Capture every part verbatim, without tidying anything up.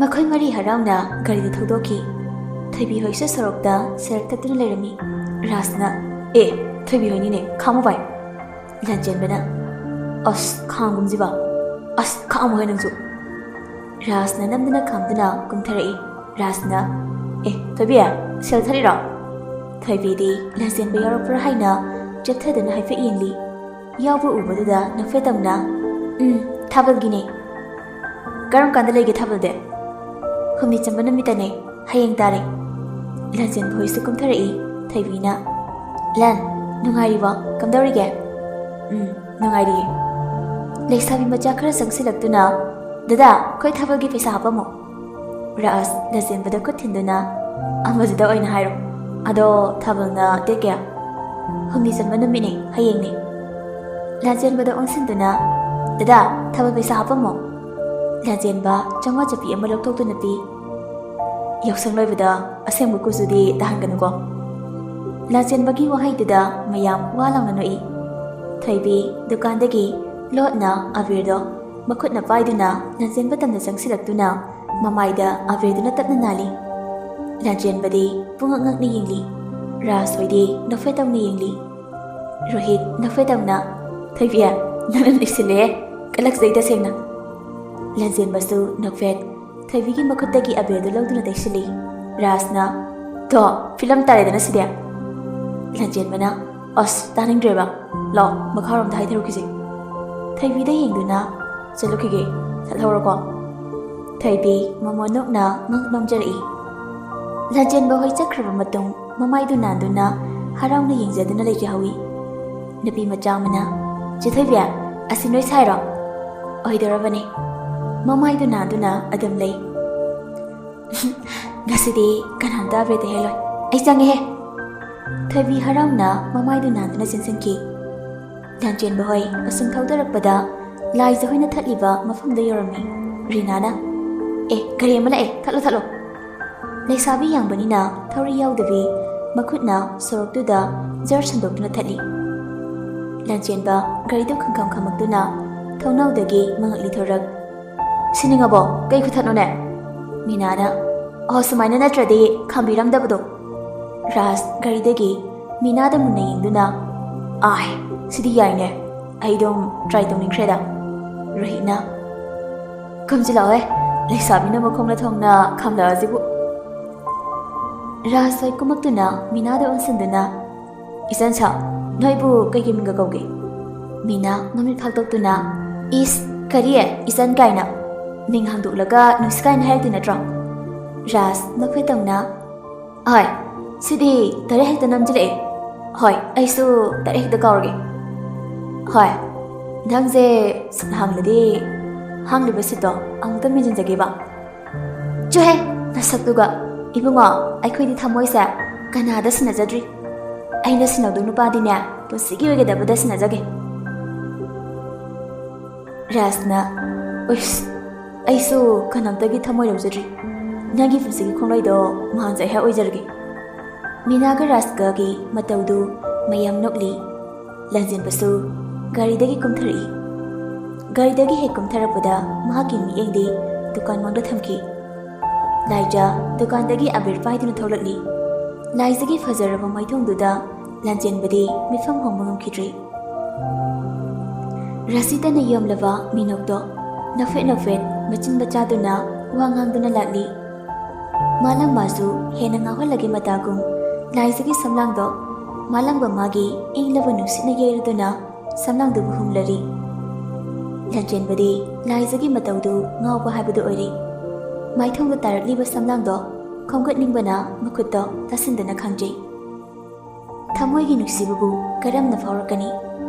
ꯃꯈꯣꯏ ꯃꯔꯤ ꯍꯔꯥꯎꯅ ꯒꯥꯔꯤꯗ ꯊꯧꯗꯣꯛꯈꯤ꯫ ꯊꯣꯏꯕꯤ ꯍꯣꯏꯁꯨ ꯁꯣꯔꯣꯛꯇ ꯁꯦꯔꯛ ꯊꯛꯇꯨꯅ ꯂꯩꯔꯝꯃꯤ꯫ ꯔꯥꯖꯅ, "ꯑꯦ, ꯊꯣꯏꯕꯤ ꯍꯣꯏꯅꯤꯅꯦ, ꯈꯥꯝꯃꯨ ꯚꯥꯏ꯫" ꯂꯥꯟꯆꯦꯟꯕꯅ, "ꯑꯁ, ꯈꯥꯝꯒꯨꯝꯁꯤꯕ꯫ ꯑꯁ, ꯈꯥꯝꯃꯨ ꯍꯦ ꯅꯪꯁꯨ꯫" ꯔꯥꯖꯅ ꯅꯝꯗꯨꯅ ꯈꯥꯝꯗꯨꯅ ꯀꯨꯝꯊꯔꯛꯏ꯫ ꯔꯥꯖꯅ, "ꯑꯦ, ꯊꯣꯏꯕꯤ, ꯁꯦꯜ ꯊꯠꯂꯤꯔꯣ?" ꯊꯣꯏꯕꯤꯗꯤ ꯂꯥꯟꯆꯦꯟꯕ ꯌꯥꯎꯔꯛꯄ꯭ꯔꯥ ꯍꯥꯏꯅ ꯆꯦꯞꯊꯗꯨꯅ ꯍꯥꯏꯐꯦꯠ ꯌꯦꯡꯂꯤ꯫ ꯌꯥꯎꯕ ꯎꯕꯗꯨꯗ ꯅꯣꯛꯐꯦꯠ ꯇꯧꯅ, "ꯎꯝ, ꯊꯥꯕꯜꯒꯤꯅꯦ꯫" "ꯀꯔꯝ ꯀꯥꯟꯗ ꯂꯩꯒꯦ ꯊꯥꯕꯜꯗꯤ?" "ꯍꯨꯝꯅꯤ ꯆꯟꯕ ꯅꯨꯃꯤꯠꯇꯅꯦ, ꯍꯌꯦꯡ ꯇꯥꯔꯦ꯫" ꯂꯥꯟꯆꯦꯟꯕ ꯍꯣꯏꯁꯨ ꯀꯨꯝꯊꯔꯛꯏ꯫ ꯊꯣꯏꯕꯤꯅ, "ꯂꯥꯟ, ꯅꯨꯡꯉꯥꯏꯔꯤꯕꯣ? ꯀꯝꯗꯧꯔꯤꯒꯦ?" "ꯎꯝ, ꯅꯨꯡꯉꯥꯏꯔꯤꯌꯦ꯫" ꯂꯩꯁꯥꯕꯤ ꯃꯆꯥ ꯈꯔ ꯆꯪꯁꯤꯜꯂꯛꯇꯨꯅ, "ꯗꯗꯥ, ꯑꯩꯈꯣꯏ ꯊꯥꯕꯜꯒꯤ ꯄꯩꯁꯥ ꯍꯥꯞꯄꯝꯃꯣ꯫" ꯔꯥꯖ ꯂꯥꯟꯆꯦꯟꯕꯗ ꯈꯨꯠ ꯊꯤꯟꯗꯨꯅ, "ꯑꯃꯗꯨꯗ ꯑꯣꯏꯅ ꯍꯥꯏꯔꯣ꯫ ꯑꯗꯣ ꯊꯥꯕꯜꯅ ꯗꯦꯠ ꯀꯌꯥ?" "ꯍꯨꯝꯅꯤ ꯆꯟꯕ ꯅꯨꯃꯤꯠꯅꯦ, ꯍꯌꯦꯡꯅꯦ꯫" ꯂꯥꯟꯆꯦꯟꯕꯗ ꯑꯣꯟꯁꯤꯟꯗꯨꯅ, "ꯗꯗꯥ, ꯊꯥꯕꯜ ꯄꯩꯁꯥ ꯍꯥꯞꯄꯝꯃꯣ꯫" ꯂꯥꯟꯆꯦꯟꯕ ꯆꯥꯝꯃꯉꯥ ꯆꯞꯄꯤ ꯑꯃ ꯂꯧꯊꯣꯛꯇꯨꯅ ꯄꯤ꯫ "ꯌꯥꯎꯁꯪ ꯂꯣꯏꯕꯗ ꯑꯁꯦꯡꯕ ꯀꯨꯆꯨꯗꯤ ꯇꯥꯍꯟꯒꯅꯨꯀꯣ꯫" ꯂꯥꯟꯆꯦꯟꯕꯒꯤ ꯋꯥꯍꯩꯗꯨꯗ ꯃꯌꯥꯝ ꯋꯥ ꯂꯥꯎꯅ ꯅꯣꯛꯏ꯫ ꯊꯣꯏꯕꯤ ꯗꯨꯀꯥꯟꯗꯒꯤ ꯂꯣꯠꯅ ꯑꯕꯤꯔꯗꯣ ꯃꯈꯨꯠꯅ ꯄꯥꯏꯗꯨꯅ ꯂꯥꯟꯆꯦꯟꯕ ꯇꯝꯅ ꯆꯪꯁꯤꯜꯂꯛꯇꯨꯅ ꯃꯃꯥꯏꯗ ꯑꯕꯤꯔꯗꯨꯅ ꯇꯞꯅ ꯅꯥꯜꯂꯤ꯫ ꯂꯥꯟꯆꯦꯟꯕꯗꯤ ꯄꯨꯡꯉꯛ ꯉꯛꯅ ꯌꯦꯡꯂꯤ꯫ ꯔꯥꯖ ꯍꯣꯏꯗꯤ ꯅꯣꯛꯐꯦꯠ ꯇꯧꯅ ꯌꯦꯡꯂꯤ꯫ ꯔꯣꯍꯤꯠ ꯅꯣꯛꯐꯦꯠ ꯇꯧꯅ, "ꯊꯣꯏꯕꯤ, ꯅꯪꯅ ꯂꯤꯛꯁꯤꯜꯂꯦ, ꯀꯜꯂꯛꯆꯩ ꯇꯁꯦꯡꯅ꯫" ꯂꯥꯟꯆꯦꯟꯕꯁꯨ ꯅꯣꯛꯐꯦꯠ꯫ ꯊꯣꯏꯕꯤꯒꯤ ꯃꯈꯨꯠꯇꯒꯤ ꯑꯕꯤꯔꯗꯨ ꯂꯧꯗꯨꯅ ꯇꯩꯁꯤꯜꯂꯤ꯫ ꯔꯥꯖꯅ, "ꯇꯣ, ꯐꯤꯂꯝ ꯇꯥꯔꯦꯗꯅ ꯁꯤꯗꯤ꯫" ꯂꯥꯟꯆꯦꯟꯕꯅ, "ꯑꯁ, ꯇꯥꯅꯤꯡꯗ꯭ꯔꯦꯕ꯫ ꯂꯥꯛꯑꯣ, ꯃꯈꯥꯔꯣꯝꯗ ꯍꯥꯏꯊꯔꯨꯈꯤꯁꯦ꯫" ꯊꯣꯏꯕꯤꯗ ꯌꯦꯡꯗꯨꯅ, "ꯆꯠꯂꯨꯈꯤꯒꯦ, ꯆꯠꯍꯧꯔꯣꯀꯣ꯫" ꯊꯣꯏꯕꯤ ꯃꯃꯣꯟ ꯅꯣꯛꯅ ꯉꯛ ꯅꯣꯝꯖꯔꯛꯏ꯫ ꯂꯥꯟꯆꯦꯟꯕ ꯍꯣꯏ ꯆꯠꯈ꯭ꯔꯕ ꯃꯇꯨꯡ ꯃꯃꯥꯏꯗꯨ ꯅꯥꯟꯗꯨꯅ ꯍꯔꯥꯎꯅ ꯌꯦꯡꯖꯗꯨꯅ ꯂꯩꯖꯍꯧꯏ꯫ ꯅꯨꯄꯤ ꯃꯆꯥ ꯑꯃꯅ, "ꯆꯦ ꯊꯣꯏꯕꯤ, ꯑꯁꯤ ꯅꯣꯏ ꯁꯥꯏꯔꯣ?" "ꯑꯣꯏꯗꯧꯔꯕꯅꯤ꯫" ꯃꯃꯥꯏꯗꯨ ꯅꯥꯟꯗꯨꯅ ꯑꯗꯨꯝ ꯂꯩ꯫ "ꯉꯁꯤꯗꯤ ꯀꯅꯥꯝꯇ ꯑꯕꯦꯔꯗ ꯍꯦꯜꯂꯣꯏ꯫ ꯑꯩ ꯆꯪꯉꯦꯍꯦ!" ꯊꯣꯏꯕꯤ ꯍꯔꯥꯎꯅ ꯃꯃꯥꯏꯗꯨ ꯅꯥꯟꯗꯨꯅ ꯆꯦꯟꯁꯤꯟꯈꯤ꯫ ꯂꯥꯟꯆꯦꯟꯕ ꯍꯣꯏ ꯑꯁꯨꯝ ꯊꯧꯗꯔꯛꯄꯗ ꯂꯥꯏꯖ ꯍꯣꯏꯅ ꯊꯠꯂꯤꯕ ꯃꯐꯝꯗ ꯌꯧꯔꯝꯃꯤ꯫ ꯔꯤꯅꯥꯅ, "ꯑꯦ, ꯒꯥꯔꯤ ꯑꯃ ꯂꯥꯛꯑꯦ, ꯊꯠꯂꯣ, ꯊꯠꯂꯣ꯫" ꯂꯩꯁꯥꯕꯤ ꯌꯥꯡꯕꯅꯤꯅ ꯊꯧꯔꯤ ꯌꯥꯎꯗꯕꯤ ꯃꯈꯨꯠꯅ ꯁꯣꯔꯣꯛꯇꯨꯗ ꯖꯔ ꯁꯟꯗꯣꯛꯇꯨꯅ ꯊꯠꯂꯤ꯫ ꯂꯥꯟꯆꯦꯟꯕ ꯒꯥꯔꯤꯗꯨ ꯈꯪꯈꯝ ꯈꯝꯃꯛꯇꯨꯅ ꯊꯣꯡꯅꯥꯎꯗꯒꯤ ꯃꯉꯛꯂꯤ ꯊꯣꯔꯛ, "ꯁꯤꯅꯤꯡꯉꯕꯣ? ꯀꯩ ꯈꯨꯊꯠꯅꯣꯅꯦ?" ꯃꯤꯅꯥꯅ, "ꯑꯣ, ꯁꯨꯃꯥꯏꯅ ꯅꯠꯇ꯭ꯔꯗꯤ ꯈꯥꯝꯕꯤꯔꯝꯗꯕꯗꯣ?" ꯔꯥꯖ ꯒꯥꯔꯤꯗꯒꯤ ꯃꯤꯅꯥꯗ ꯃꯨꯟꯅ ꯌꯦꯡꯗꯨꯅ, "ꯑꯥꯏ, ꯁꯤꯗꯤ ꯌꯥꯏꯅꯦ, ꯑꯩ ꯑꯗꯨꯝ ꯇ꯭ꯔꯥꯏ ꯇꯧꯅꯤꯡꯈ꯭ꯔꯦꯗ"꯫ ꯔꯣꯍꯤꯠꯅ, "ꯀꯨꯝꯁꯤꯜꯂꯛꯑꯣꯍꯦ, ꯂꯩꯁꯥꯕꯤꯅ ꯃꯈꯣꯡꯅ ꯊꯣꯡꯅ ꯈꯥꯝꯂꯛꯑꯁꯤꯕꯨ"꯫ ꯔꯥꯖ ꯍꯣꯏ ꯀꯨꯝꯃꯛꯇꯨꯅ ꯃꯤꯅꯥꯗ ꯑꯣꯟꯁꯤꯟꯗꯨꯅ, "ꯏꯆꯟ ꯁꯥ, ꯅꯣꯏꯕꯨ ꯀꯩꯒꯤ ꯃꯤꯡꯒ ꯀꯧꯒꯦ?" ꯃꯤꯅꯥ ꯃꯃꯤꯠ ꯐꯥꯛꯇꯣꯛꯇꯨꯅ, "ꯏꯁ, ꯀꯔꯤ? ꯏꯆꯟ ꯀꯥꯏꯅ? ꯃꯤꯡ ꯍꯥꯡꯗꯣꯛꯂꯒ ꯅꯨꯡꯁꯤ ꯀꯥꯏꯅ ꯍꯥꯏꯔꯛꯇꯣꯏ ꯅꯠꯇ꯭ꯔꯣ?" ꯔꯥꯖ ꯃꯈꯨꯠ ꯇꯧꯅ, "ꯍꯣꯏ, ꯁꯤꯗꯤ ꯇꯔꯦꯠ ꯍꯦꯛꯇ ꯅꯝꯁꯤꯜꯂꯛꯑꯦ꯫ ꯍꯣꯏ, ꯑꯩꯁꯨ ꯇꯔꯦꯠ ꯍꯦꯛꯇ ꯀꯥꯎꯔꯒꯦ꯫ ꯍꯣꯏ, ꯅꯪꯁꯦ ꯁꯤꯠ ꯍꯥꯡꯂꯗꯤ ꯍꯥꯡꯂꯤꯕ ꯁꯤꯠꯇꯣ ꯑꯃꯨꯛꯇ ꯃꯦꯟꯁꯤꯟꯖꯒꯦꯕ"꯫ "ꯆꯨꯍꯦ, ꯅꯁꯛꯇꯨꯒ! ꯏꯕꯨꯡꯉꯣ, ꯑꯩꯈꯣꯏꯗꯤ ꯊꯃꯣꯏꯁꯦ ꯀꯅꯥꯗ ꯁꯤꯟꯅꯖꯗ꯭ꯔꯤ꯫ ꯑꯩꯅ ꯁꯤꯟꯅꯧꯗꯧ ꯅꯨꯄꯥꯗꯤꯅꯦ, ꯄꯨꯟꯁꯤꯒꯤ ꯑꯣꯏꯒꯗꯕꯗ ꯁꯤꯟꯅꯖꯒꯦ"꯫ ꯔꯥꯖꯅ, "ꯎꯏꯁ, ꯑꯩꯁꯨ ꯀꯅꯥꯝꯇꯒꯤ ꯊꯃꯣꯏ ꯂꯧꯖꯗ꯭ꯔꯤ꯫ ꯅꯪꯒꯤ ꯄꯨꯟꯁꯤꯒꯤ ꯈꯣꯡꯂꯣꯏꯗꯣ ꯃꯍꯥꯛꯁꯦ ꯑꯩꯍꯥꯛ ꯑꯣꯏꯖꯔꯒꯦ"꯫ ꯃꯤꯅꯥꯒ ꯔꯥꯖꯀꯒꯤ ꯃꯇꯧꯗꯨ ꯃꯌꯥꯝ ꯅꯣꯛꯂꯤ꯫ ꯂꯟꯖꯦꯟꯕꯁꯨ ꯒꯥꯔꯤꯗꯒꯤ ꯀꯨꯝꯊꯔꯛꯏ꯫ ꯒꯥꯔꯤꯗꯒꯤ ꯍꯦꯛ ꯀꯨꯝꯊꯔꯛꯄꯗ ꯃꯍꯥꯛꯀꯤ ꯃꯤꯠꯌꯦꯡꯗꯤ ꯗꯨꯀꯥꯟ ꯃꯥꯡꯗ ꯊꯝꯈꯤ꯫ ꯂꯥꯏꯖꯥ ꯗꯨꯀꯥꯟꯗꯒꯤ ꯑꯕꯤꯔ ꯄꯥꯏꯗꯨꯅ ꯊꯣꯛꯂꯛꯂꯤ꯫ ꯂꯥꯏꯖꯥꯒꯤ ꯐꯖꯔꯕ ꯃꯥꯏꯊꯣꯡꯗꯨꯗ ꯂꯟꯖꯦꯟꯕꯗꯤ ꯃꯤꯐꯝ ꯍꯣꯡꯕ ꯉꯝꯈꯤꯗ꯭ꯔꯦ꯫ ꯔꯁꯤꯗꯅ ꯌꯣꯝꯂꯕ ꯃꯤꯅꯣꯛꯇꯣ ꯅꯣꯛꯐꯦꯠ ꯅꯣꯛꯐꯦꯠ ꯃꯆꯤꯟ ꯃꯆꯥꯗꯨꯅ ꯋꯥ ꯉꯥꯡꯗꯨꯅ ꯂꯥꯛꯂꯤ꯫ ꯃꯥꯂꯪꯕꯁꯨ ꯍꯦꯟꯅ ꯉꯥꯎꯍꯜꯂꯒꯦ ꯃꯇꯥꯒꯨꯝ ꯂꯥꯏꯖꯥꯒꯤ ꯁꯝꯂꯥꯡꯗꯣ ꯃꯥꯂꯪꯕ ꯃꯥꯒꯤ ꯏꯪꯂꯕ ꯅꯨꯡꯁꯤꯠꯅ ꯌꯩꯔꯗꯨꯅ ꯁꯝꯂꯥꯡꯗꯨꯕꯨ ꯍꯨꯝꯂꯔꯤ꯫ ꯂꯟꯖꯦꯟꯕꯗꯤ ꯂꯥꯏꯖꯥꯒꯤ ꯃꯇꯧꯗꯨ ꯉꯥꯎꯕ ꯍꯥꯏꯕꯗꯨ ꯑꯣꯏꯔꯤ꯫ ꯃꯥꯏꯊꯣꯡꯗ ꯇꯥꯔꯛꯂꯤꯕ ꯁꯝꯂꯥꯡꯗꯣ ꯈꯣꯝꯒꯠꯅꯤꯡꯕꯅ ꯃꯈꯨꯠꯇꯣ ꯇꯥꯁꯤꯟꯗꯅ ꯈꯥꯡꯖꯩ꯫ ꯊꯃꯣꯏꯒꯤ ꯅꯨꯡꯁꯤꯕꯕꯨ ꯀꯔꯝꯅ ꯐꯥꯎꯔꯛꯀꯅꯤ?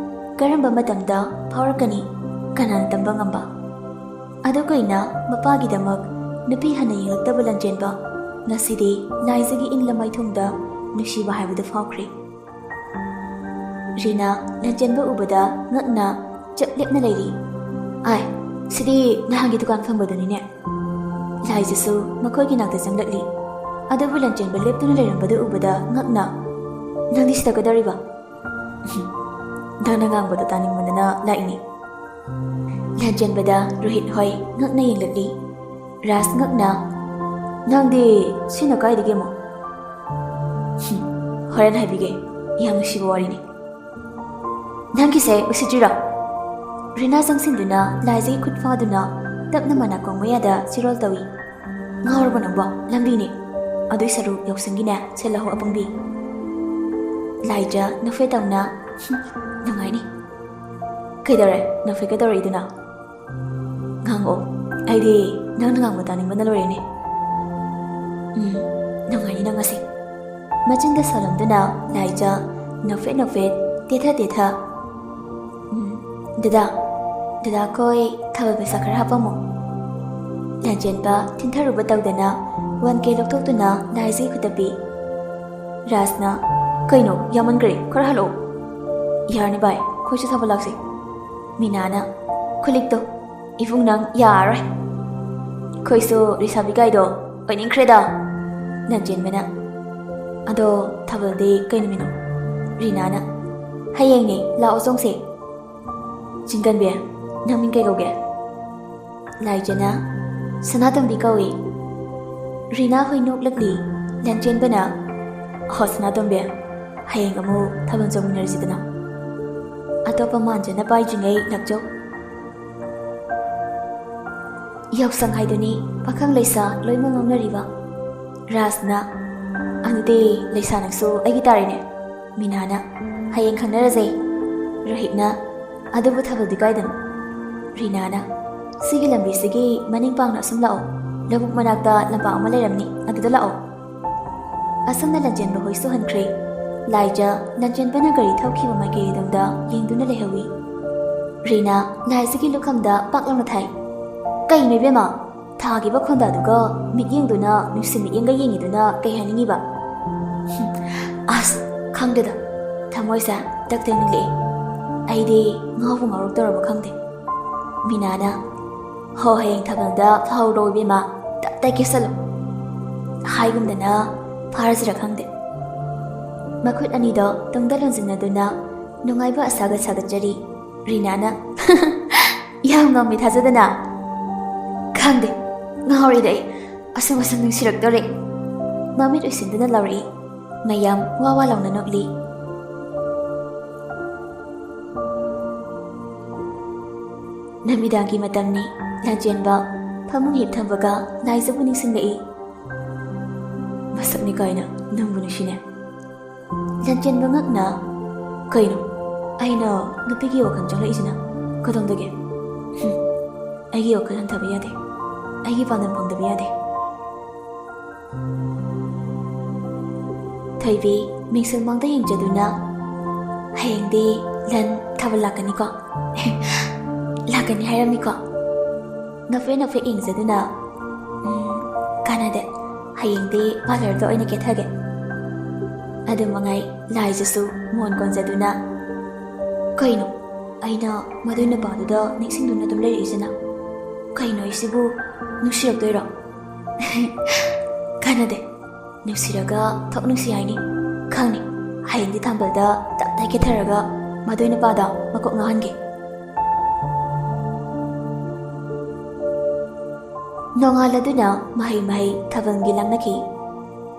ꯀꯔꯝꯕ ꯃꯇꯝꯗ ꯐꯥꯎꯔꯛꯀꯅꯤ? ꯀꯅꯥꯅ ꯇꯝꯕ ꯉꯝꯕ? ꯑꯗꯨ ꯀꯩꯅ ꯃꯄꯥꯒꯤꯗꯃꯛ ꯅꯨꯄꯤ ꯍꯟꯅ ꯌꯦꯡꯂꯛꯇꯕ ꯂꯟꯖꯦꯟꯕ ꯉꯁꯤꯗꯤ ꯂꯥꯏꯖꯥꯒꯤ ꯏꯪꯂ ꯃꯥꯏꯊꯣꯡꯗ ꯅꯨꯡꯁꯤꯕ ꯍꯥꯏꯕꯗꯨ ꯐꯥꯎꯈ꯭ꯔꯦ꯫ ꯔꯤꯅꯥ ꯂꯟꯖꯦꯟꯕ ꯎꯕꯗ ꯉꯛꯅ ꯆꯞ ꯂꯦꯞꯅ ꯂꯩꯔꯤ꯫ "ꯑꯥꯏ, ꯁꯤꯗꯤ ꯅꯍꯥꯟꯒꯤ ꯗꯨꯀꯥꯟ ꯐꯝꯕꯗꯨꯅꯤꯅꯦ"꯫ ꯂꯥꯏꯖꯥꯁꯨ ꯃꯈꯣꯏꯒꯤ ꯅꯥꯛꯇ ꯆꯪꯂꯛꯂꯤ꯫ ꯑꯗꯨꯕꯨ ꯂꯟꯖꯦꯟꯕ ꯂꯦꯞꯇꯨꯅ ꯂꯩꯔꯝꯕꯗꯨ ꯎꯕꯗ ꯉꯛꯅ, "ꯅꯪꯗꯤ ꯁꯤꯗ ꯀꯩꯗꯧꯔꯤꯕ?" "ꯅꯪꯅ ꯉꯥꯡꯕꯗꯣ ꯇꯥꯅꯤꯡꯃꯟꯗꯅ ꯂꯥꯛꯏꯅꯤ"꯫ ꯂꯟꯖꯦꯟꯕꯗ ꯔꯣꯍꯤꯠ ꯍꯣꯏ ꯉꯛꯅ ꯌꯦꯡꯂꯛꯂꯤ꯫ ꯔꯥꯖ ꯉꯛꯅ, ꯅꯪꯗꯤ ꯁꯤꯅ ꯀꯥꯏꯗꯒꯤ ꯑꯃꯨꯛ? ꯍꯨꯝ, ꯍꯣꯔꯦꯟ ꯍꯥꯏꯕꯤꯒꯦ꯫ ꯌꯥꯝ ꯅꯨꯡꯁꯤꯕ ꯋꯥꯔꯤꯅꯤ꯫ ꯅꯪꯒꯤꯁꯦ ꯎꯁꯤꯠꯇ꯭ꯔꯤꯔꯣ? ꯔꯤꯅꯥ ꯆꯪꯁꯤꯟꯗꯨꯅ ꯂꯥꯏꯖꯒꯤ ꯈꯨꯠ ꯐꯥꯗꯨꯅ ꯇꯞꯅ ꯃꯅꯥꯀꯣꯡ ꯃꯌꯥꯗ ꯆꯤꯔꯣꯜ ꯇꯧꯏ꯫ ꯉꯥꯎꯔꯕꯣ ꯅꯪꯕꯣ? ꯂꯝꯕꯤꯅꯤ꯫ ꯑꯗꯨꯏ ꯁꯔꯨꯛ ꯌꯥꯎꯁꯪꯒꯤꯅꯦ, ꯁꯦ ꯂꯧꯍꯧ ꯑꯄꯪꯕꯤ꯫ ꯂꯥꯏꯖ ꯅꯣꯛꯐꯦꯠ ꯇꯧꯅ, "ꯍꯨꯝ, ꯅꯨꯡꯉꯥꯏꯅꯤ꯫ ꯀꯩꯗꯧꯔꯦ? ꯅꯣꯛꯐꯦꯠꯀ ꯇꯧꯔꯛꯏꯗꯨꯅ?" "ꯉꯥꯡꯉꯛꯑꯣ꯫ ꯑꯩꯗꯤ ꯅꯪꯅ ꯉꯥꯡꯕ ꯇꯥꯅꯤꯡꯕꯅ ꯂꯣꯏꯔꯦꯅꯦ꯫" "ꯎꯝ, ꯅꯨꯡꯉꯥꯏꯅꯤ ꯅꯪ ꯉꯁꯤ꯫" ꯃꯆꯤꯟꯗ ꯁꯣꯜꯂꯝꯗꯨꯅ ꯂꯥꯏꯖ ꯅꯣꯛꯐꯦꯠ ꯅꯣꯛꯐꯦꯠ, ꯇꯦꯊ ꯇꯦꯊ, "ꯎꯝ, ꯗꯗꯥ, ꯗꯗꯥ ꯈꯣꯏ ꯊꯥꯕꯜ ꯄꯩꯁꯥ ꯈꯔ ꯍꯥꯞꯄꯝꯃꯣ꯫" ꯂꯥꯟꯖꯦꯟꯕ ꯊꯤꯟꯊꯔꯨꯕ ꯇꯧꯗꯅ ꯋꯥꯟ ꯀꯦ ꯂꯧꯊꯣꯛꯇꯨꯅ ꯂꯥꯏꯖꯒꯤ ꯈꯨꯠꯇ ꯄꯤ꯫ ꯔꯥꯖꯅ, "ꯀꯩꯅꯣ, ꯌꯥꯝꯃꯟꯈ꯭ꯔꯦ, ꯈꯔ ꯍꯜꯂꯛꯑꯣ꯫" "ꯌꯥꯔꯅꯤ ꯚꯥꯏ, ꯑꯩꯈꯣꯏꯁꯨ ꯊꯥꯕꯜ ꯂꯥꯛꯁꯤ꯫" ꯃꯤꯅꯥꯅ, "ꯈꯨꯂꯤꯛꯇꯣ, ꯏꯕꯨꯡ ꯅꯪ ꯌꯥꯔꯔꯣꯏ꯫ ꯑꯩꯈꯣꯏꯁꯨ ꯂꯩꯁꯥꯕꯤ ꯀꯥꯏꯗꯣ ꯑꯣꯏꯅꯤꯡꯈ꯭ꯔꯦꯗ꯫" ꯂꯥꯟꯖꯦꯟꯕꯅ, "ꯑꯗꯣ ꯊꯥꯕꯜꯗꯤ ꯀꯩ ꯅꯨꯃꯤꯠꯅꯣ?" ꯔꯤꯅꯥꯅ, "ꯍꯌꯦꯡꯅꯦ, ꯂꯥꯛꯑꯣ ꯆꯣꯡꯁꯦ꯫" ꯆꯤꯡꯒꯟꯕꯤ, ꯅꯪ ꯃꯤꯡ ꯀꯩ ꯀꯧꯒꯦ? ꯂꯥꯏꯖꯅ, "ꯁꯅꯥꯇꯣꯝꯕꯤ ꯀꯧꯏ꯫" ꯔꯤꯅꯥ ꯍꯣꯏ ꯅꯣꯛꯂꯛꯂꯤ꯫ ꯂꯥꯟꯖꯦꯟꯕꯅ, "ꯍꯣ ꯁꯅꯥꯇꯣꯝꯕꯤ, ꯍꯌꯦꯡ ꯑꯃꯨꯛ ꯊꯥꯕꯜ ꯆꯣꯡꯃꯤꯟꯅꯔꯁꯤꯗꯅ꯫ ꯑꯇꯣꯞꯄ ꯃꯥꯟꯖꯅ ꯄꯥꯏꯗ꯭ꯔꯤꯉꯩ ꯂꯥꯛꯆꯧ꯫" ꯌꯥꯎꯁꯪ ꯍꯥꯏꯗꯨꯅꯤ ꯄꯥꯈꯪ ꯂꯩꯁꯥ ꯂꯣꯏꯅꯃꯛ ꯉꯥꯎꯅꯔꯤꯕ꯫ ꯔꯥꯖꯅ, "ꯑꯗꯨꯗꯤ ꯂꯩꯁꯥ ꯅꯪꯁꯨ ꯑꯩꯒꯤ ꯇꯥꯔꯦꯅꯦ꯫" ꯃꯤꯅꯥꯅ, "ꯍꯌꯦꯡ ꯈꯪꯅꯔꯁꯦ꯫" ꯔꯣꯍꯤꯠꯅ, "ꯑꯗꯨꯕꯨ ꯊꯥꯕꯜꯗꯤ ꯀꯥꯏꯗꯅꯣ?" ꯔꯤꯅꯥꯅ, "ꯁꯤꯒꯤ ꯂꯝꯕꯤꯁꯤꯒꯤ ꯃꯅꯤꯡ ꯄꯥꯡꯅ ꯑꯁꯨꯝ ꯂꯥꯛꯑꯣ꯫ ꯂꯧꯕꯨꯛ ꯃꯅꯥꯛꯇ ꯂꯝꯄꯥꯛ ꯑꯃ ꯂꯩꯔꯝꯅꯤ, ꯑꯗꯨꯗ ꯂꯥꯛꯑꯣ꯫" ꯑꯁꯨꯝꯅ ꯂꯥꯟꯖꯦꯟꯕ ꯍꯣꯏꯁꯨ ꯍꯟꯈ꯭ꯔꯦ꯫ ꯂꯥꯏꯖ ꯂꯥꯟꯖꯦꯟꯕꯅ ꯒꯥꯔꯤ ꯊꯧꯈꯤꯕ ꯃꯥꯏꯀꯩꯔꯣꯝꯗ ꯌꯦꯡꯗꯨꯅ ꯂꯩꯍꯧꯏ꯫ ꯔꯤꯅꯥ ꯂꯥꯏꯖꯒꯤ ꯂꯨꯈꯝꯗ ꯄꯥꯛ ꯂꯥꯎꯅ ꯊꯥꯏ꯫ "ꯀꯩꯅꯣ ꯏꯕꯦꯝꯃ? ꯊꯥꯈꯤꯕ ꯈꯣꯟꯗꯥꯗꯨꯒ ꯃꯤꯠꯌꯦꯡꯗꯨꯅ ꯅꯨꯡꯁꯤ ꯃꯤꯠꯌꯦꯡꯒ ꯌꯦꯡꯉꯤꯗꯨꯅ ꯀꯩ ꯍꯥꯏꯅꯤꯡꯉꯤꯕ?" "ꯑꯁ, ꯈꯪꯗꯦꯗ꯫ ꯊꯃꯣꯏꯁꯦ ꯇꯛ ꯇꯛ ꯅꯤꯛꯂꯛꯑꯦ꯫ ꯑꯩꯗꯤ ꯉꯥꯎꯕꯨ ꯉꯥꯎꯔꯛꯇꯧꯔꯕ ꯈꯪꯗꯦ꯫" ꯃꯤꯅꯥꯅ, "ꯍꯣ, ꯍꯌꯦꯡ ꯊꯥꯕꯜꯗ ꯐꯥꯍꯧꯔꯣ ꯏꯕꯦꯝꯃ, ꯇꯞ ꯇꯥꯏ ꯀꯦꯁꯜꯂꯣ꯫ ꯍꯥꯏꯒꯨꯝꯗꯅ ꯐꯥꯔꯁꯤꯔ ꯈꯪꯗꯦ꯫" ꯃꯈꯨꯠ ꯑꯅꯤꯗꯣ ꯇꯨꯡꯗ ꯂꯣꯟꯁꯤꯟꯅꯗꯨꯅ ꯅꯨꯡꯉꯥꯏꯕ ꯑꯁꯥꯒ ꯁꯥꯒꯠꯆꯔꯤ꯫ ꯔꯤꯅꯥꯅ, "ꯌꯥꯝ ꯉꯝꯃꯤ ꯊꯥꯖꯗꯅ꯫ ꯈꯪꯗꯦ, ꯉꯥꯎꯔꯤꯗ ꯑꯩ꯫ ꯑꯁꯨꯝ ꯑꯁꯨꯝ ꯅꯨꯡꯁꯤꯔꯛꯇꯣꯔꯦ꯫ ꯃꯃꯤꯠ ꯎꯏꯁꯤꯟꯗꯨꯅ ꯂꯥꯎꯔꯛꯏ꯫ ꯃꯌꯥꯝ ꯋꯥ ꯋꯥ ꯂꯥꯎꯅ ꯅꯣꯛꯂꯤ꯫ ꯅꯨꯃꯤꯗꯥꯡꯒꯤ ꯃꯇꯝꯅꯤ꯫ ꯂꯥꯟꯆꯦꯟꯕ ꯐꯃꯨꯡ ꯍꯤꯞ ꯊꯝꯕꯒ ꯂꯥꯏꯖꯕꯨ ꯅꯤꯡꯁꯤꯡꯂꯛꯏ꯫ ꯃꯁꯛꯅꯤ ꯀꯥꯏꯅ ꯅꯪꯕꯨ ꯅꯨꯡꯁꯤꯅꯦ꯫ ꯂꯥꯟꯆꯦꯟꯕ ꯉꯛꯅ, "ꯀꯩꯅꯣ? ꯑꯩꯅ ꯅꯨꯄꯤꯒꯤ ꯋꯥꯈꯜ ꯆꯪꯂꯛꯏꯁꯤꯅ ꯀꯗꯣꯝꯗꯒꯤ? ꯍꯨꯝ, ꯑꯩꯒꯤ ꯋꯥꯈꯜ ꯍꯟꯊꯕ ꯌꯥꯗꯦ꯫ ꯑꯩꯒꯤ ꯄꯥꯟꯗꯝ ꯐꯪꯗꯕ ꯌꯥꯗꯦ꯫" ꯊꯣꯏꯕꯤ ꯃꯤꯡꯁꯦꯜ ꯃꯥꯡꯗ ꯌꯦꯡꯖꯗꯨꯅ, "ꯍꯌꯦꯡꯗꯤ ꯂꯟ ꯊꯥꯕꯜ ꯂꯥꯛꯀꯅꯤꯀꯣ?" "ꯂꯥꯛꯀꯅꯤ ꯍꯥꯏꯔꯝꯃꯤꯀꯣ?" ꯅꯣꯛꯐꯦꯠ ꯅꯣꯛꯐꯦꯠ ꯌꯦꯡꯖꯗꯨꯅ, "ꯎꯝ, ꯀꯥꯟꯅꯗꯦ꯫ ꯍꯌꯦꯡꯗꯤ ꯄꯥꯔꯂꯔꯗ ꯑꯣꯏꯅ ꯀꯦꯊꯒꯦ꯫" ꯑꯗꯨ ꯃꯉꯥꯏ ꯂꯥꯏꯖꯁꯨ ꯃꯣꯟ ꯀꯣꯟꯖꯗꯨꯅ, "ꯀꯩꯅꯣ? ꯑꯩꯅ ꯃꯗꯨꯏ ꯅꯨꯄꯥꯗꯨꯗ ꯅꯤꯡꯁꯤꯡꯗꯨꯅ ꯑꯗꯨꯝ ꯂꯩꯔꯛꯏꯁꯤꯅ? ꯀꯩꯅꯣ ꯑꯩꯁꯤꯕꯨ? ꯅꯨꯡꯁꯤꯔꯛꯇꯣꯏꯔꯣ?" "ꯀꯥꯟꯅꯗꯦ꯫ ꯅꯨꯡꯁꯤꯔꯒ ꯊꯣꯛ ꯅꯨꯡꯁꯤ ꯍꯥꯏꯅꯤ꯫ ꯈꯪꯅꯤ꯫ ꯍꯌꯦꯡꯗꯤ ꯊꯥꯕꯜꯗ ꯇꯞ ꯇꯥꯏ ꯀꯦꯊꯔꯒ ꯃꯗꯨꯏ ꯅꯨꯄꯥꯗꯣ ꯃꯀꯣꯛ ꯉꯥꯎꯍꯟꯒꯦ꯫" ꯅꯣꯡꯉꯥꯜꯂꯗꯨꯅ ꯃꯍꯩ ꯃꯍꯩ ꯊꯥꯕꯜꯒꯤ ꯂꯥꯡꯅꯈꯤ꯫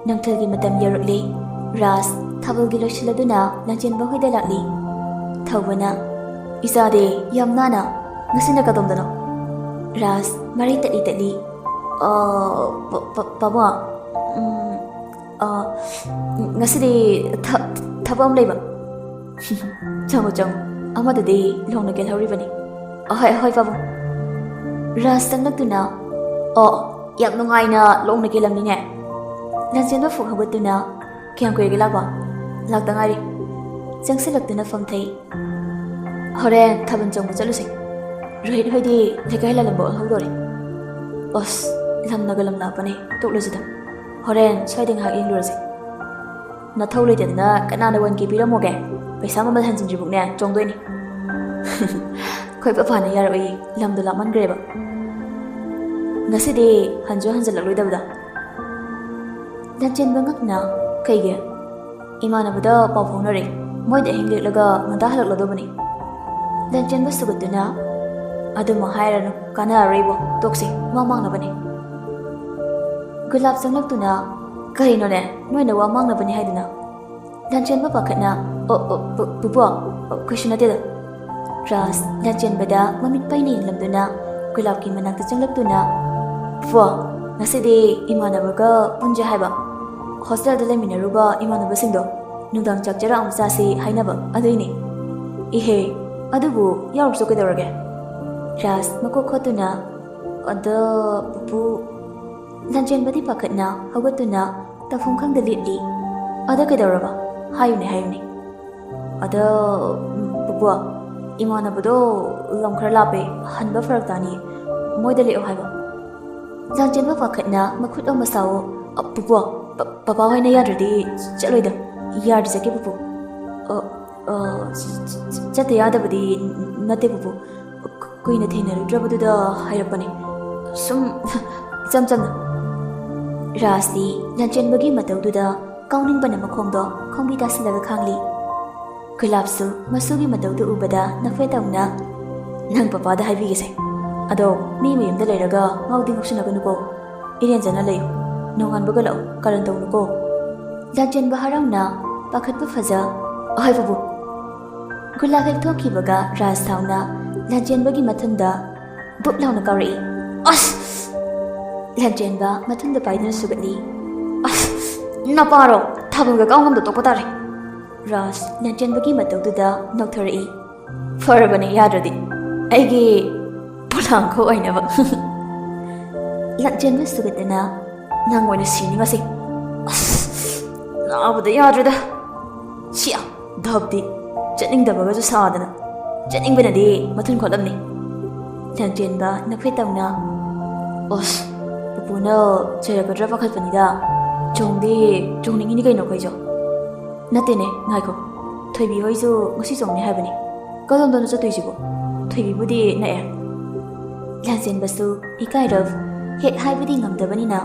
ꯅꯨꯡꯊꯤꯜꯒꯤ ꯃꯇꯝ ꯌꯧꯔꯛꯂꯦ꯫ ꯔꯥꯁ ꯊꯥꯕꯜꯒꯤ ꯂꯣꯏꯁꯤꯜꯂꯗꯨꯅ ꯂꯥꯟꯆꯦꯟꯕ ꯍꯣꯏꯗ ꯂꯥꯛꯂꯤ꯫ ꯊꯧꯕꯅ, "ꯏꯆꯥꯗꯤ ꯌꯥꯝ ꯅꯥꯟꯅ, ꯉꯁꯤꯅ ꯀꯗꯣꯝꯗꯅꯣ?" ꯔꯥꯁ ꯃꯔꯩ ꯇꯠꯂꯤ ꯇꯠꯂꯤ, "ꯑ, ꯄ-, ꯄ-, ꯄꯥꯕꯨꯡ, ꯎꯝ, ꯑ, ꯉꯁꯤꯗꯤ ꯊ-, ꯊꯕꯛ ꯑꯃ ꯂꯩꯕ꯫" "ꯆꯪꯉꯣ, ꯆꯪꯉꯣ꯫ ꯑꯃꯗꯨꯗꯤ ꯂꯣꯡꯅ ꯀꯦꯜꯍꯧꯔꯤꯕꯅꯤ꯫" "ꯑꯍꯣꯏ, ꯑꯍꯣꯏ, ꯄꯥꯕꯨꯡ꯫" ꯔꯥꯖ ꯆꯪꯂꯛꯇꯨꯅ, "ꯑꯣ, ꯌꯥꯝ ꯅꯨꯡꯉꯥꯏꯅ ꯂꯣꯡꯅ ꯀꯦꯜꯂꯝꯃꯤꯅꯦ꯫" ꯂꯥꯟꯆꯦꯟꯕ ꯐꯨꯛ ꯍꯧꯒꯠꯇꯨꯅ, "ꯀꯌꯥꯝ ꯀꯨꯏꯔꯒꯦ ꯂꯥꯛꯄ?" "ꯂꯥꯛꯇ ꯉꯥꯏꯔꯤ꯫" ꯆꯪꯁꯤꯜꯂꯛꯇꯨꯅ ꯐꯝꯊꯩ꯫ "ꯍꯣꯔꯦꯟ ꯊꯥꯕꯜ ꯆꯣꯡꯕ ꯆꯠꯂꯨꯁꯦ꯫ ꯔꯣꯍꯤꯠ ꯍꯣꯏꯗꯤ ꯂꯩꯀꯥꯏ ꯂꯥꯜꯂꯝꯕ ꯑꯣꯜꯍꯧꯗꯣꯔꯦ꯫" "ꯑꯁ, ꯂꯝꯅꯒ ꯂꯝ ꯂꯥꯞꯄꯅꯦ, ꯇꯣꯛꯂꯁꯤꯗ꯫ ꯍꯣꯔꯦꯟ ꯁ꯭ꯋꯥꯏꯗ ꯉꯥꯏꯍꯥꯛ ꯌꯦꯡꯂꯨꯔꯁꯦ꯫" "ꯅꯊꯧ ꯂꯩꯇꯗꯅ ꯀꯅꯥꯅ ꯋꯥꯟ ꯀꯦ ꯄꯤꯔꯝꯃꯣꯒꯦ? ꯄꯩꯁꯥ ꯃꯃꯜ ꯍꯟꯖꯤꯟꯗ꯭ꯔꯤꯕꯨꯛꯅꯦ ꯆꯣꯡꯗꯣꯏꯅꯤ꯫" "ꯈꯣꯏ ꯄꯥꯄꯥꯅ ꯌꯥꯔꯛꯑꯣꯏꯌꯦ, ꯂꯝꯗꯣ ꯂꯥꯞꯃꯟꯈ꯭ꯔꯦꯕ꯫ ꯉꯁꯤꯗꯤ ꯍꯟꯁꯨ ꯍꯟꯖꯤꯜꯂꯛꯂꯣꯏꯗꯕꯗ꯫" ꯂꯥꯟꯆꯦꯟꯕ ꯉꯛꯅ, "ꯀꯩꯒꯤ? ꯏꯃꯥꯟꯅꯕꯗ ꯄꯥꯎ ꯐꯥꯎꯅꯔꯦ꯫ ꯃꯣꯏꯗ ꯑꯍꯤꯡ ꯂꯦꯛꯂꯒ ꯉꯟꯇꯥ ꯍꯜꯂꯛꯂꯗꯧꯕꯅꯤ꯫" ꯂꯥꯟꯆꯦꯟꯕ ꯁꯨꯒꯠꯇꯨꯅ, "ꯑꯗꯨꯃꯛ ꯍꯥꯏꯔꯅꯨ, ꯀꯥꯟꯅꯔꯔꯣꯏꯕꯣ, ꯇꯣꯛꯁꯤ, ꯋꯥ ꯃꯥꯡꯅꯕꯅꯤ꯫" ꯒꯨꯂꯥꯞ ꯆꯪꯂꯛꯇꯨꯅ, "ꯀꯩꯅꯣꯅꯦ, ꯅꯣꯏꯅ ꯋꯥ ꯃꯥꯡꯅꯕꯅꯤ ꯍꯥꯏꯗꯨꯅ?" ꯂꯥꯟꯆꯦꯟꯕ ꯄꯥꯈꯠꯅ, "ꯑꯣ, ꯑꯣ, ꯄꯨ-, ꯄꯨꯄꯨ, ꯑꯣ, ꯀꯩꯁꯨ ꯅꯠꯇꯦꯗ"꯫ ꯔꯥꯖ ꯂꯥꯟꯆꯦꯟꯕꯗ ꯃꯃꯤꯠ ꯄꯩꯅ ꯌꯦꯡꯂꯝꯗꯨꯅ ꯒꯨꯂꯥꯞꯀꯤ ꯃꯅꯥꯛꯇ ꯆꯪꯂꯛꯇꯨꯅ, "ꯄꯨꯄꯨ, ꯉꯁꯤꯗꯤ ꯏꯃꯥꯟꯅꯕꯒ ꯄꯨꯟꯁꯦ ꯍꯥꯏꯕ, ꯍꯣꯁꯇꯦꯜꯗ ꯂꯩꯃꯤꯟꯅꯔꯨꯕ ꯏꯃꯥꯟꯅꯕꯁꯤꯡꯗꯣ ꯅꯨꯡꯗꯥꯡ ꯆꯥꯛ ꯆꯔꯥ ꯑꯃ ꯆꯥꯁꯤ ꯍꯥꯏꯅꯕ ꯑꯗꯨꯏꯅꯦ"꯫ "ꯏꯍꯦ, ꯑꯗꯨꯕꯨ ꯌꯥꯎꯔꯨꯁꯣ ꯀꯩꯗꯧꯔꯒꯦ?" ꯔꯥꯖ ꯃꯀꯣꯛ ꯈꯣꯠꯇꯨꯅ, "ꯑꯗꯣ ꯄꯨꯄꯨ"꯫ ꯂꯥꯟꯆꯦꯟꯕꯗꯤ ꯄꯥꯈꯠꯅ ꯍꯧꯒꯠꯇꯨꯅ ꯇꯧꯐꯝ ꯈꯪꯗ ꯂꯤꯠꯂꯤ꯫ "ꯑꯗ ꯀꯩꯗꯧꯔꯕ? ꯍꯥꯏꯌꯨꯅꯦ, ꯍꯥꯏꯌꯨꯅꯦ"꯫ "ꯑꯗ, ꯎꯝ, ꯄꯨꯄꯨ, ꯏꯃꯥꯟꯅꯕꯗꯣ ꯂꯝ ꯈꯔ ꯂꯥꯞꯄꯦ, ꯍꯟꯕ ꯐꯔꯛ ꯇꯥꯅꯤ, ꯃꯣꯏꯗ ꯂꯦꯛꯑꯣ ꯍꯥꯏꯕ"꯫ ꯂꯥꯟꯆꯦꯟꯕ ꯄꯥꯈꯠꯅ ꯃꯈꯨꯠ ꯑꯃ ꯁꯥꯑꯣ, "ꯑ, ꯄꯨꯄꯨ, ꯄ-, ꯄꯄꯥ ꯍꯣꯏꯅ ꯌꯥꯗ꯭ꯔꯗꯤ ꯆꯠꯂꯣꯏꯗ, ꯌꯥꯔꯗꯤ ꯆꯠꯀꯦ ꯄꯨꯄꯨ"꯫ "ꯑ, ꯑ, ꯆ-, ꯆ-, ꯆ-, ꯆꯠꯇ ꯌꯥꯗꯕꯗꯤ ꯅꯠꯇꯦ ꯄꯨꯄꯨ, ꯀꯨꯏꯅ ꯊꯦꯡꯅꯔꯨꯗ꯭ꯔꯕꯗꯨꯗ ꯍꯥꯏꯔꯛꯄꯅꯦ꯫ ꯁꯨꯝ ꯏꯆꯝ ꯆꯝꯅ"꯫ ꯔꯥꯖꯇꯤ ꯂꯥꯟꯆꯦꯟꯕꯒꯤ ꯃꯇꯧꯗꯨꯗ ꯀꯥꯎꯅꯤꯡꯕꯅ ꯃꯈꯣꯡꯗꯣ ꯈꯣꯡꯕꯤ ꯇꯥꯁꯤꯜꯂꯒ ꯈꯥꯡꯂꯤ꯫ ꯒꯨꯂꯥꯞꯁꯨ ꯃꯁꯨꯒꯤ ꯃꯇꯧꯗꯨ ꯎꯕꯗ ꯅꯐꯦꯠ ꯇꯧꯅ, "ꯅꯪ ꯄꯄꯥꯗ ꯍꯥꯏꯕꯤꯒꯦꯁꯦ꯫ ꯑꯗꯣ ꯃꯤ ꯃꯌꯨꯝꯗ ꯂꯩꯔꯒ ꯉꯥꯎꯗꯤ ꯉꯥꯎꯁꯤꯟꯅꯒꯅꯨꯀꯣ꯫ ꯏꯔꯦꯟꯖꯅ ꯂꯩꯌꯨ꯫ ꯅꯣꯡꯉꯥꯟꯕꯒ ꯂꯥꯛꯎ, ꯀꯥꯔꯟ ꯇꯧꯅꯨꯀꯣ"꯫ ꯂꯥꯟꯆꯦꯟꯕ ꯍꯔꯥꯎꯅ ꯄꯥꯈꯠꯄ ꯐꯖ, "ꯑꯍꯣꯏ ꯄꯨꯄꯨ"꯫ ꯒꯨꯂꯥꯞ ꯍꯦꯛ ꯊꯣꯛꯈꯤꯕꯒ ꯔꯥꯖ ꯁꯥꯎꯅ ꯂꯥꯟꯆꯦꯟꯕꯒꯤ ꯃꯊꯨꯟꯗ ꯕꯨꯛ ꯂꯥꯎꯅ ꯀꯥꯎꯔꯛꯏ꯫ "ꯑꯁ!" ꯂꯥꯟꯆꯦꯟꯕ ꯃꯊꯨꯟꯗ ꯄꯥꯏꯗꯨꯅ ꯁꯨꯒꯠꯂꯤ꯫ "ꯑꯁ! ꯅꯄꯥꯔꯣ? ꯊꯥꯕꯜꯒ ꯀꯥꯎ ꯉꯝꯗ ꯇꯣꯛꯄ ꯇꯥꯔꯦ"꯫ ꯔꯥꯖ ꯂꯥꯟꯆꯦꯟꯕꯒꯤ ꯃꯇꯧꯗꯨꯗ ꯅꯣꯛꯊꯣꯔꯛꯏ꯫ "ꯐꯔꯕꯅꯦ, ꯌꯥꯗ꯭ꯔꯗꯤ꯫ ꯑꯩꯒꯤ ꯄꯣꯂꯥꯡꯈꯣꯛ ꯑꯣꯏꯅꯕ"꯫ ꯂꯥꯟꯆꯦꯟꯕ ꯁꯨꯒꯠꯇꯅ, "ꯅꯪ ꯑꯣꯏꯅ ꯁꯤꯅꯤꯡꯉꯁꯤ꯫ ꯑꯁ! ꯅꯥꯕꯗ ꯌꯥꯗ꯭ꯔꯦꯗ꯫ ꯁꯤꯌꯥ!" ꯙꯞꯇꯤ꯫ ꯆꯠꯅꯤꯡꯗꯕꯒꯁꯨ ꯁꯥꯗꯅ꯫ ꯆꯠꯅꯤꯡꯕꯅꯗꯤ ꯃꯊꯨꯟ ꯈꯣꯠꯂꯝꯅꯤ꯫ ꯂꯥꯟꯆꯦꯟꯕ ꯅꯐꯦꯠ ꯇꯧꯅ, "ꯑꯁ, ꯄꯨꯄꯨꯅ ꯆꯩꯔꯛꯀꯗ꯭ꯔꯥ ꯄꯥꯈꯠꯄꯅꯤꯗ꯫ ꯆꯣꯡꯗꯤ ꯆꯣꯡꯅꯤꯡꯉꯤꯅꯤ ꯀꯩꯅꯣ ꯑꯩꯈꯣꯏꯁꯨ"꯫ "ꯅꯠꯇꯦꯅꯦ, ꯉꯥꯏꯈꯣ꯫ ꯊꯣꯏꯕꯤ ꯍꯣꯏꯁꯨ ꯉꯁꯤ ꯆꯣꯡꯅꯤ ꯍꯥꯏꯕꯅꯤ꯫ ꯀꯗꯣꯝꯗꯅꯣ ꯆꯠꯇꯣꯏꯁꯤꯕꯣ? ꯊꯣꯏꯕꯤꯕꯨꯗꯤ ꯅꯛꯑꯦ"꯫ ꯂꯥꯟꯆꯦꯟꯕꯁꯨ ꯏꯀꯥꯏꯔꯞ, ꯍꯦꯛ ꯍꯥꯏꯕꯗꯤ ꯉꯝꯗꯕꯅꯤꯅ,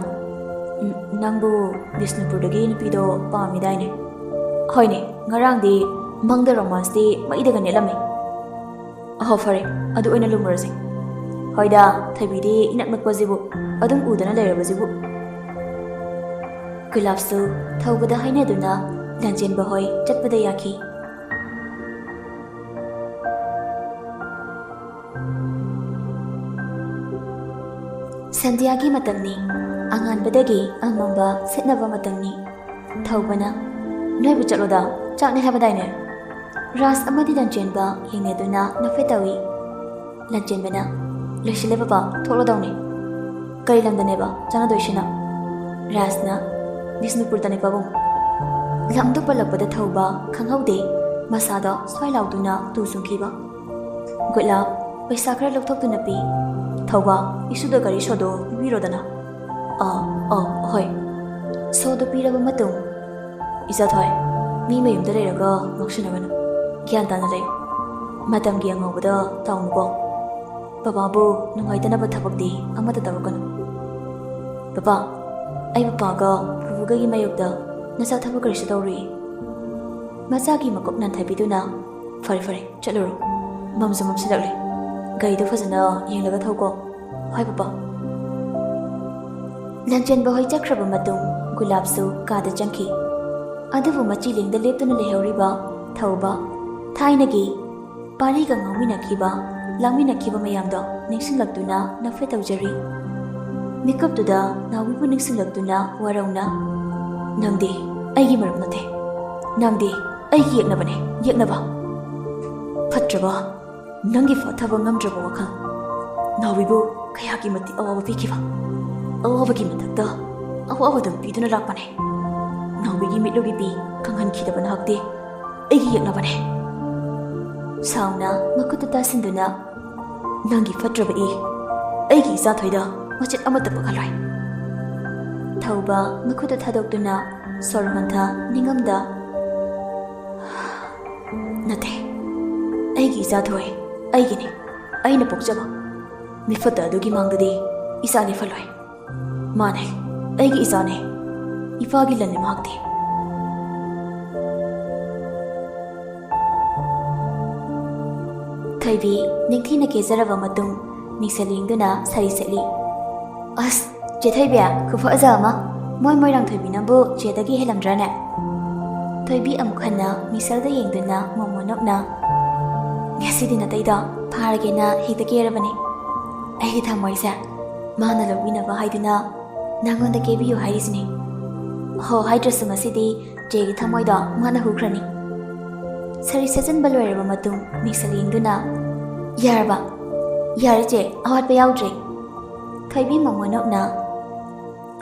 "ꯎꯝ, ꯅꯪꯕꯨ ꯕꯤꯁꯅꯨꯄꯨꯔꯗꯒꯤ ꯅꯨꯄꯤꯗꯣ ꯄꯥꯝꯃꯤꯗꯥꯏꯅꯦ?" "ꯍꯣꯏꯅꯦ, ꯉꯔꯥꯡꯗꯤ ꯃꯪꯗ ꯔꯣꯃꯥꯟꯁꯇꯤ ꯃꯩꯗꯒ ꯅꯦꯠꯂꯝꯃꯤ"꯫ "ꯑꯍꯣ, ꯐꯔꯦ, ꯑꯗꯨ ꯑꯣꯏꯅ ꯂꯨꯝꯃꯨꯔꯁꯦ"꯫ "ꯍꯣꯏꯗ, ꯊꯣꯏꯕꯤꯗꯤ ꯏꯅꯛ ꯅꯛꯄꯁꯤꯕꯨ, ꯑꯗꯨꯝ ꯎꯗꯅ ꯂꯩꯔꯕꯁꯤꯕꯨ"꯫ ꯒꯨꯂꯥꯞꯁꯨ ꯊꯧꯕꯗ ꯍꯥꯏꯅꯗꯨꯅ ꯂꯥꯟꯆꯦꯟꯕ ꯍꯣꯏ ꯆꯠꯄꯗ ꯌꯥꯈꯤ꯫ ꯁꯟꯙ꯭ꯌꯥꯒꯤ ꯃꯇꯝꯅꯤ꯫ ꯑꯉꯥꯟꯕꯗꯒꯤ ꯑꯃꯝꯕ ꯁꯦꯠꯅꯕ ꯃꯇꯝꯅꯤ꯫ ꯊꯧꯕꯅ, "ꯅꯣꯏꯕꯨ ꯆꯠꯂꯣꯗ, ꯆꯥꯛꯅꯤ ꯍꯥꯏꯕꯗꯥꯏꯅꯦ?" ꯔꯥꯖ ꯑꯃꯗꯤ ꯂꯥꯟꯆꯦꯟꯕ ꯌꯦꯡꯅꯗꯨꯅ ꯅꯣꯛꯐꯦꯠ ꯇꯧꯏ꯫ ꯂꯥꯟꯆꯦꯟꯕꯅ, "ꯂꯣꯏꯁꯤꯜꯂꯦ ꯄꯄꯥ, ꯊꯣꯛꯂꯗꯧꯅꯤ꯫ ꯀꯔꯤ ꯂꯝꯗꯅꯦꯕ ꯆꯥꯟꯅꯗꯣꯏꯁꯤꯅ?" ꯔꯥꯖꯅ, "ꯕꯤꯁꯅꯨꯄꯨꯔꯗꯅꯦ ꯄꯥꯕꯨꯡ꯫" ꯂꯝꯗꯨ ꯄꯜꯂꯛꯄꯗ ꯊꯧꯕ ꯈꯪꯍꯧꯗꯦ, ꯃꯁꯥꯗ ꯁ꯭ꯋꯥꯏ ꯂꯥꯎꯗꯨꯅ ꯇꯨ ꯆꯨꯡꯈꯤꯕ꯫ ꯒꯨꯂꯥꯞ ꯄꯩꯁꯥ ꯈꯔ ꯂꯧꯊꯣꯛꯇꯨꯅ ꯄꯤ꯫ "ꯊꯧꯕ, ꯏꯁꯨꯗ ꯒꯥꯔꯤ ꯁꯣꯗꯣ ꯄꯤꯕꯤꯔꯣꯗꯅ꯫" "ꯑꯥ, ꯑꯥ, ꯍꯣꯏ꯫" ꯁꯣꯗꯣ ꯄꯤꯔꯕ ꯃꯇꯨꯡ, "ꯏꯆꯥꯊꯣꯏ, ꯃꯤ ꯃꯌꯨꯝꯗ ꯂꯩꯔꯒ ꯉꯥꯎꯁꯤꯟꯅꯒꯅꯨ꯫ ꯒ꯭ꯌꯥꯟ ꯇꯥꯅ ꯂꯩꯌꯨ꯫ ꯃꯇꯝꯒꯤ ꯑꯉꯧꯕꯗ ꯇꯥꯎꯅꯨꯀꯣ꯫ ꯕꯕꯥꯕꯨ ꯅꯨꯡꯉꯥꯏꯇꯅꯕ ꯊꯕꯛꯇꯤ ꯑꯃꯠꯇ ꯇꯧꯔꯛꯀꯅꯨ꯫" "ꯕꯕꯥ, ꯑꯩ ꯕꯕꯥꯒ ꯕꯨꯕꯨꯒꯒꯤ ꯃꯥꯌꯣꯛꯇ ꯅꯆꯥ ꯊꯕꯛ ꯀꯔꯤꯁꯨ ꯇꯧꯔꯨꯏ꯫" ꯃꯆꯥꯒꯤ ꯃꯀꯣꯛ ꯅꯥꯟꯊꯕꯤꯗꯨꯅ, "ꯐꯔꯦ, ꯐꯔꯦ, ꯆꯠꯂꯨꯔꯣ꯫ ꯃꯝꯁꯨ ꯃꯝꯁꯤꯜꯂꯛꯂꯦ꯫ ꯒꯥꯔꯤꯗꯣ ꯐꯖꯅ ꯌꯦꯡꯂꯒ ꯊꯧꯀꯣ꯫" "ꯍꯣꯏ, ꯕꯕꯥ꯫" ꯂꯥꯟꯆꯦꯟꯕ ꯍꯣꯏ ꯆꯠꯈ꯭ꯔꯕ ꯃꯇꯨꯡ ꯒꯨꯂꯥꯞꯁꯨ ꯀꯥꯗ ꯆꯪꯈꯤ꯫ ꯑꯗꯨꯕꯨ ꯃꯆꯤ ꯂꯦꯡꯗ ꯂꯦꯞꯇꯨꯅ ꯂꯩꯍꯧꯔꯤꯕ ꯊꯧꯕ, ꯊꯥꯏꯅꯒꯤ ꯄꯥꯔꯤꯒ ꯉꯥꯎꯃꯤꯟꯅꯈꯤꯕ, ꯂꯥꯡꯃꯤꯟꯅꯈꯤꯕ ꯃꯌꯥꯝꯗꯣ ꯅꯤꯡꯁꯤꯡꯂꯛꯇꯨꯅ ꯅꯣꯛꯐꯦꯠ ꯇꯧꯖꯔꯤ꯫ ꯃꯤꯀꯨꯞꯇꯨꯗ ꯅꯥꯎꯕꯤꯕꯨ ꯅꯤꯡꯁꯤꯡꯂꯛꯇꯨꯅ ꯋꯥꯔꯧꯅ, "ꯅꯪꯗꯤ ꯑꯩꯒꯤ ꯃꯔꯨꯞ ꯅꯠꯇꯦ꯫ ꯅꯪꯗꯤ ꯑꯩꯒꯤ ꯌꯦꯛꯅꯕꯅꯦ, ꯌꯦꯛꯅꯕ꯫ ꯐꯠꯇ꯭ꯔꯕ, ꯅꯪꯒꯤ ꯐꯥꯊꯕ ꯉꯝꯗ꯭ꯔꯕ ꯋꯥꯈꯜ꯫ ꯅꯥꯎꯕꯤꯕꯨ ꯀꯌꯥꯒꯤ ꯃꯇꯤꯛ ꯑꯋꯥꯕ ꯄꯤꯈꯤꯕ꯫ ꯑꯋꯥꯕꯒꯤ ꯃꯊꯛꯇ ꯑꯋꯥꯕꯗꯨ ꯄꯤꯗꯨꯅ ꯂꯥꯛꯄꯅꯦ꯫ ꯅꯥꯎꯕꯤꯒꯤ ꯃꯤꯠꯂꯨꯒꯤ ꯄꯤ ꯀꯪꯍꯟꯈꯤꯗꯕ ꯅꯍꯥꯛꯇꯤ ꯑꯩꯒꯤ ꯌꯦꯛꯅꯕꯅꯦ꯫" ꯁꯥꯎꯅ ꯃꯈꯨꯠꯇꯨ ꯇꯥꯁꯤꯟꯗꯨꯅ, "ꯅꯪꯒꯤ ꯐꯠꯇ꯭ꯔꯕ ꯏ ꯑꯩꯒꯤ ꯏꯆꯥꯊꯣꯏꯗ ꯃꯆꯦꯠ ꯑꯃꯠꯇ ꯄꯛꯍꯜꯂꯣꯏ꯫" ꯊꯧꯕ ꯃꯈꯨꯠꯇꯨ ꯊꯥꯗꯣꯛꯇꯨꯅ ꯁꯣꯔ ꯍꯣꯟꯊ ꯅꯤꯡꯉꯝꯗ, "ꯅꯠꯇꯦ, ꯑꯩꯒꯤ ꯏꯆꯥꯊꯣꯏ ꯑꯩꯒꯤꯅꯤ꯫ ꯑꯩꯅ ꯄꯣꯛꯆꯕ ꯃꯤꯐꯠꯇ ꯑꯗꯨꯒꯤ ꯃꯥꯡꯗꯗꯤ ꯏꯆꯥ ꯂꯦꯞꯍꯜꯂꯣꯏ꯫ ꯃꯥꯅꯦ, ꯑꯩꯒꯤ ꯏꯆꯥꯅꯦ꯫ ꯏꯄꯥꯒꯤ ꯂꯟꯅꯦ ꯃꯍꯥꯛꯇꯤ꯫" ꯊꯣꯏꯕꯤ ꯅꯤꯡꯊꯤꯅ ꯀꯦꯖꯔꯕ ꯃꯇꯨꯡ ꯃꯤꯡꯁꯦꯜ ꯌꯦꯡꯗꯨꯅ ꯁꯥꯔꯤ ꯁꯦꯠꯂꯤ꯫ "ꯑꯁ, ꯆꯦ ꯊꯣꯏꯕꯤ, ꯈꯨꯐꯖ ꯑꯃ! ꯃꯣꯏ ꯃꯣꯏꯔꯥꯡꯊꯣꯏꯕꯤ ꯅꯪꯕꯨ ꯆꯦꯗꯒꯤ ꯍꯦꯜꯂꯝꯗ꯭ꯔꯥꯅꯦ? ꯊꯣꯏꯕꯤ ꯑꯃꯨꯛ ꯍꯟꯅ ꯃꯤꯁꯦꯜꯗ ꯌꯦꯡꯗꯨꯅ ꯃꯣꯃꯣꯟ ꯅꯣꯛꯅ, "ꯉꯁꯤꯗꯤ ꯅꯇꯩꯗꯣ ꯐꯥꯔꯒꯦꯅ ꯍꯦꯛꯇ ꯀꯦꯔꯕꯅꯤ꯫ ꯑꯩꯒꯤ ꯊꯃꯣꯏꯁꯦ ꯃꯥꯅ ꯂꯧꯕꯤꯅꯕ ꯍꯥꯏꯗꯨꯅ ꯅꯪꯉꯣꯟꯗ ꯀꯦꯕꯤꯌꯨ ꯍꯥꯏꯔꯤꯁꯤꯅꯤ꯫ ꯍꯣ ꯍꯥꯏꯗ꯭ꯔꯁꯨ ꯉꯁꯤꯗꯤ ꯆꯦꯒꯤ ꯊꯃꯣꯏꯗꯣ ꯃꯥꯅ ꯍꯨꯈ꯭ꯔꯅꯤ꯫" ꯁꯥꯔꯤ ꯁꯦꯠꯆꯟꯕ ꯂꯣꯏꯔꯕ ꯃꯇꯨꯡ ꯃꯤꯁꯦꯜ ꯌꯦꯡꯗꯨꯅ, "ꯌꯥꯔꯕ?" "ꯌꯥꯔꯦ ꯆꯦ, ꯑꯋꯥꯠꯄ ꯌꯥꯎꯗ꯭ꯔꯦ꯫" ꯊꯣꯏꯕꯤ ꯃꯣꯃꯣꯟ ꯅꯣꯛꯅ,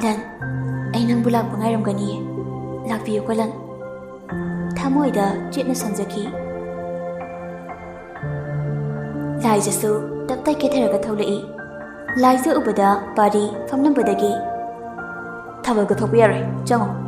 "ꯂꯟ, ꯑꯩ ꯅꯪꯕꯨ ꯂꯥꯛꯄ ꯉꯥꯏꯔꯝꯒꯅꯤꯌꯦ꯫ ꯂꯥꯛꯄꯤꯌꯨꯀꯣ ꯂꯟ꯫" ꯊꯃꯣꯏꯗ ꯆꯦꯠꯅ ꯁꯣꯟꯖꯈꯤ꯫ ꯂꯥꯏꯖꯁꯨ ꯇꯞꯇꯥꯏ ꯀꯦꯊꯔꯒ ꯊꯣꯛꯂꯛꯏ꯫ ꯂꯥꯏꯖ ꯎꯕꯗ ꯄꯥꯔꯤ ꯐꯝꯂꯝꯕꯗꯒꯤ, "ꯊꯥꯕꯜꯒ ꯊꯣꯛꯄ ꯌꯥꯔꯣꯏ, ꯆꯪꯉꯣ꯫